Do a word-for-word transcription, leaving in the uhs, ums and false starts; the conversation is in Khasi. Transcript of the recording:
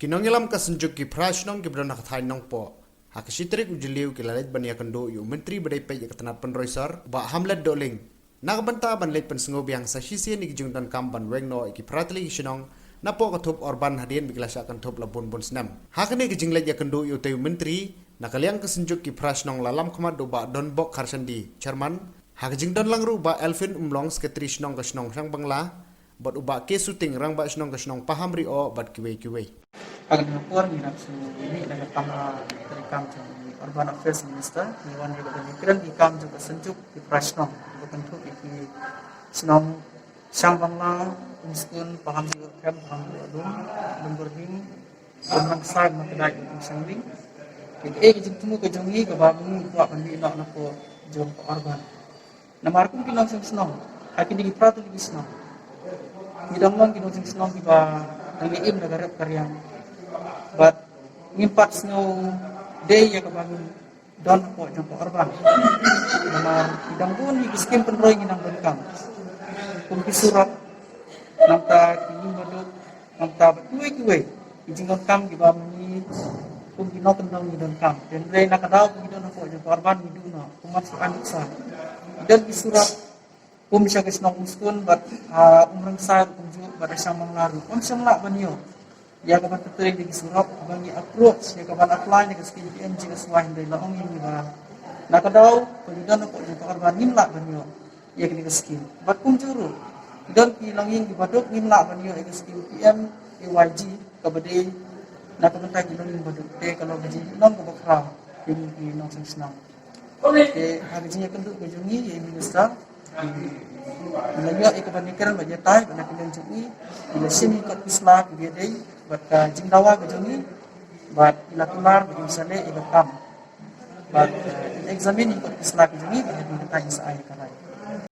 Ki nongïalam ka Synjuk ki phra shnong kiba don ha ka thaiñ Nongpoh ha ka shi tarik u Jylliew ki la leit ban ïakynduh ïa u Myntri ba dei peit ïa ka tnat pynroi sor, Bah Hamlet Dohling, na ka bynta ban leit pynsngewbiang sa shisien ïa ki jingdonkam ban weng noh ïa ki phra tylli ki shnong napoh ka thup Urban hadien ba ki la shah kynthup la bun bun snem. Ha kane ka jingleit ïakynduh ïa utei u Myntri, na ka liang ka Synjuk ki phra shnong la lam khmat da u Bah Donbok Kharshandi, Chairman, ha ka jingdon lang ruh u Bah Elfin Umlong, Secretary shnong ka shnong Shangbangla, bad u Bah K Suting, Rangbah shnong ka shnong Pahamrioh bad kiwei kiwei. Ha kane ka por ngi dang shu mih na ka kamra treikam jong u Urban Affairs Minister, ngi wan ïa ka ban ïakren ïa ka kam jong ka Synjuk ki phra shnong, ba kynthup ïa ki shnong Shangbangla, Umskun, Pahamrioh Camp, Pahamrioh Lum, Lumburhing, Umrangsai, Umkdai, Umshangwing. Kaei ka jingthmu ka jong ngi kaba ngi kwah ban mih noh napoh jong ka Urban. Namar kum ki nongseng shnong ha kine ki phra tylli ki shnong, ngi dang long ki nongseng shnong kiba dang ïa im da ka rep ka riang. Bad ngim pat sngew dei ïa kaba ngin don hapoh jong ka Urban. Namar ki dang bun ïa ki skim pynroi ngi nang donkam, kum ki surok, nangta ki ïing baduk, nangta bad kiwei kiwei ki jingdonkam kiba ma ngi kum ki nongkyndong ngi donkam. Hynrei na ka daw ba ngi don hapoh jong ka Urban ngi duh noh, kum ban shu ai nuksa. Ngi don ki surok kum sha ka shnong Umskun bad, ah, Umrangsai ruh kumjuh bad Shangbangla ruh, ym shym lah ban ïoh ïa ka ban pyntrei da ki surok. Ba ngi approach ïa ka ban apply na ka skim P M G S Y, hynrei la ong ïa ngi ba na ka daw ba ngi don hapoh jong ka Urban ngim lah ban ïoh ïa kane ka skim. Bad kumjuh ruh, ki don ki longïing kiba duk ngim lah ban ïoh ïa ka skim P M A Y G kaba dei na ka bynta ki longïing ba duk. Te ka long ka jinglong kaba khraw ïa ngi ki nongseng shnong. Te ha ka jingïakynduh ka jong ngi ïa i Minister, ngi la ïoh ïa ka ban ïakren bad ïatai bad na ka liang jong ngi, ngi la shim ïa ki kot ki sla kiba ïadei bad ka jingdawa ka jong ngi, bad ngi la kular bad ngi sa leh ïa ka kam. Bad, eh, ngi examine ïa ki kot ki sla ki jong ngi bad hadien kata ngi sa ai ïa ka rai.